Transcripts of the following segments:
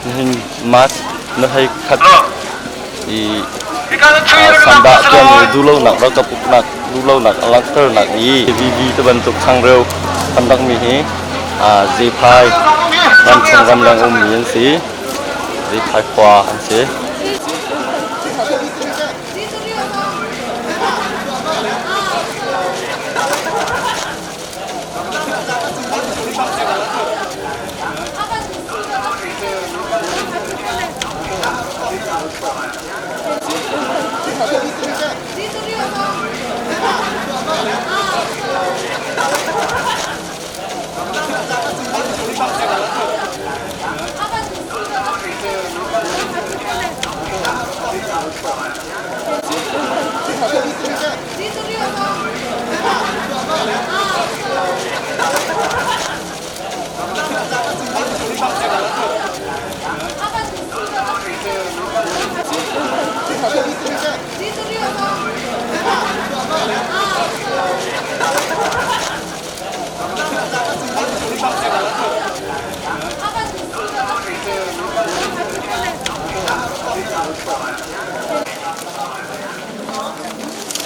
Nihin March na 21 i sandah tuahmi duhlonak ralkap uknak duhlonak a langhternak i VV ti bantuk changreu an lakmi hi Zephai ramchung ramleng ummi an si. Zephai khua an si.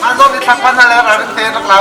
An zawt i thlak hman na le rak te rak la.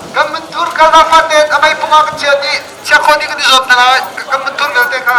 Kan munthur kalnak faten a meipung ah kan chiah dih chia khawh dih kan i zuam hna lai kan munthur vialte kha.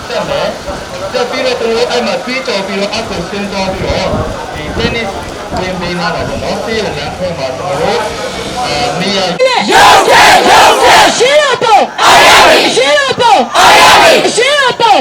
တက်မယ်တက်ပြီးတော့ကျွန်တော်အဲ့မှာပြီးကြော်ပြီးတော့အောက်ကိုဆင်းသွားပြီးတော့ဒီ tennis ဝင်ပေးလာတာပေါ့နော်ဆေးရုံလမ်းခွဲမှာကျွန်တော်တို့အာနေရာ ရုပ်တယ်ရုပ်တယ်ရှင်းရတော့အာရပြီရှင်းရတော့အာရပြီရှင်းရတော့